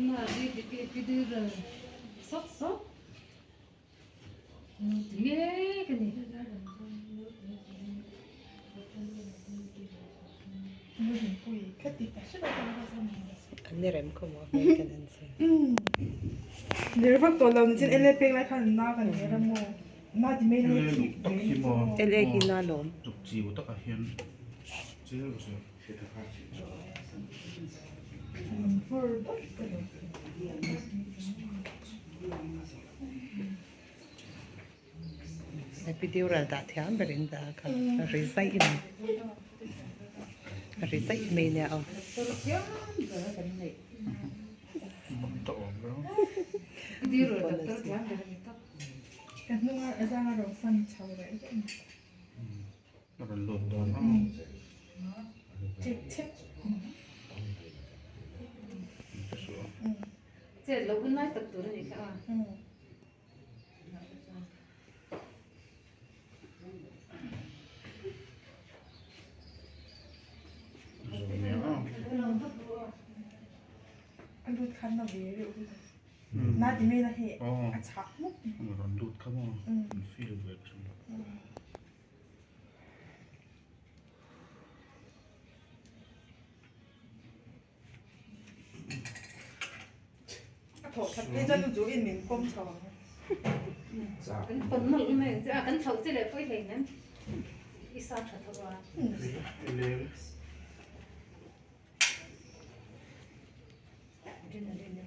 Na di di pi pi di ral sawk sawk. Ti mek a ni. An ni rem khaw maw hmel kan en che. Ner vak tawh lo nichin LA pek lai khan na kan ner a maw na ti mai na hi tak hi maw LA hi na lawm. Zuk chiu takah hian chiu chu. Epidural dah thiam berin dah a kha a ri zaih mai a ri zaih mai nia aw. Chet loh hun lai tak tur a nih kha a. Kan pawn nawlh mai ang che a, kan thlauh che leh pawi hlei nem i sa tha tho a. Adrenaline.